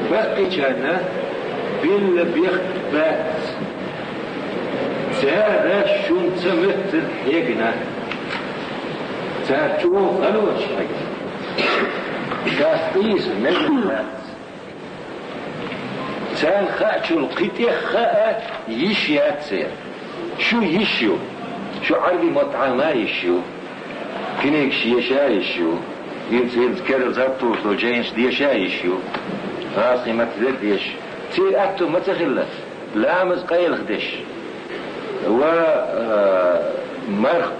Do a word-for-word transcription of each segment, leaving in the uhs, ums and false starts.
Баккхийчарна билла бехк бац. Цара шуна ца моьттург хьегна. Цара чӀогӀа хало хьегна. Шаьш къийса мегаш бац. Царна хаачул кхин тӀех хаа йиш яц церан. Шу йиш ю, шу Ӏарбий мотт Ӏама йиш ю, книгаш еша йиш ю, хӀинца, хӀинца керла заттуш долу жайнаш деша йиш ю, гӀазкхийн маттаца деша. Церан аьтто ма ца хилла, ламаз къайлаха деш, ва, а, марх,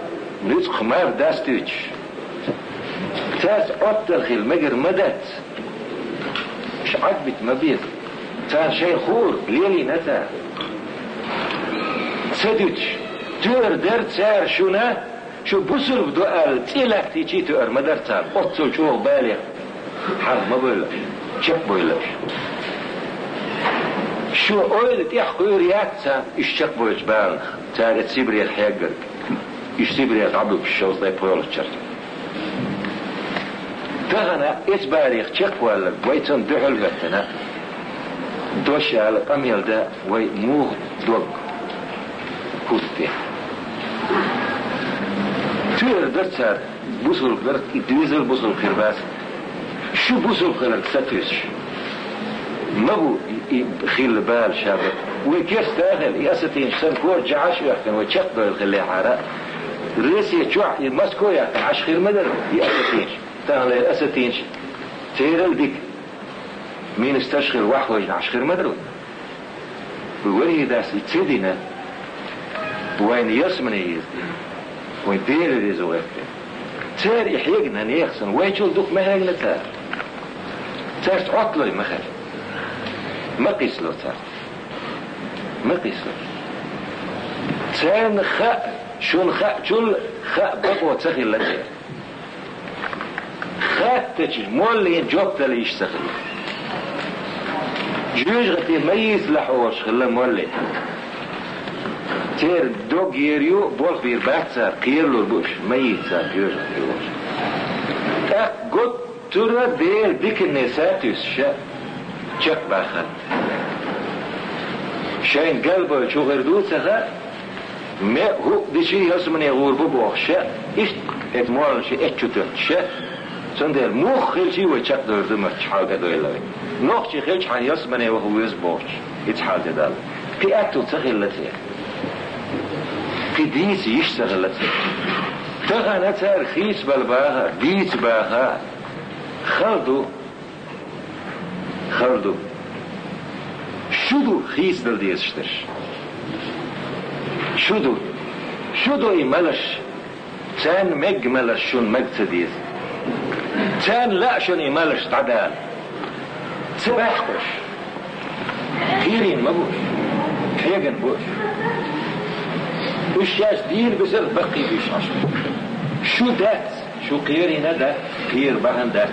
нуьцкъах марх дастуьйтуш. Цаьрца Ӏоттар хила мегар ма дац. Ш Ӏадбита ма беза. Царна шайн хуур лелийна цара. Ца дуьтуш, тоьар дара цара шуна, шу бусулба ду аьлла, цӀе латтийча а тоьар ма дара царна. Оццул чӀогӀа балех хьарам ма бойла, чекхбойла. Шу ойла тӀехь кхуьур яц царна уьш чекхбойтучу баланах, цара эцу Сибрех хьеггарг. Уьш Сибрех дӀабуьгуш шовзткъе пхоьалгӀачу шарахь. Тахана эцу балех чекхвалларг вай цунна дуьхьал хӀоьттина, дош ала, къамел дан вай муха дог хӀутту. Тоьар дара цара, бусулба дара, и доьзал бусулба хир бац. Шу бусулба хиларг сатуьйсуш ма бу и, и хилла бала шабат. Вай керста а хилла, и осетинаш санна кожа жӀараш оьхкина, вай чекхдойла хиллехьара. Россия чохь и Москва яьккхина Ӏаш хир ма дара, и осетинаш. Таханлера осетинаш церал дика министраш хир, вахвайжина Ӏаш хир ма дара. Варида ас и ца дина, вайна ялсамане еза. Вайн Дела реза гӀерта. Цара и хьегна нехан санна, вайчул дукха ма хьегна цара. Цаьрца Ӏотталой ма хила. Ма кхийсало царна. Ма кхийсало. Царна хаа, шуна хаачул хаа бакъо ца хилла церан. Хаттачу моллин жоп дала йиш ца хилла. Жоьжахати ма йийцалахь олуш хилла молли. Церан дог ер ю, болх бийр бац цара, кхералур бу уьш, ма йийца цара жоьжахати олуш. ТӀаккха гуттара а Делан диканне сатуьйсуша чекхбаьхна. Шайна галбевлча хӀун хир ду ца хаьа, ме хӀуъа дичи ялсамане гӀур бу бохуша, иштта эцу моллаша эцчу тоьттуша, цундела муха хилчий вай чекхдойр ду, маччахьа хьал тӀедойла вай. Нохчий хилча хьан ялсамане ваха веза бохучу, ица хьал тӀедалла. Кхин аьтту ца хилла церан. Кхин дийца йиш ца хилла церан. Тахана цара хийцабала баха, дийца баха. Хала ду. Хала ду. Шу ду хийцадала дезаш дерш. Шу ду. Шу ду и малаш. Царна мега малаш шуна мега ца деза. Царна лаа шуна и малаш дӀадала. Ца баьхкош. Кхерийна ма бу уьш. Хьегна бу уьш. Уьш шаьш дийна безар баккхий буьйш Ӏаш. Шу дац. Шу кхерийна дац, кхера бахьана дац.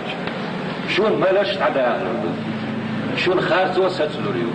Шуна малаш дӀадахалур ду. Шуна харцо сацалур ю.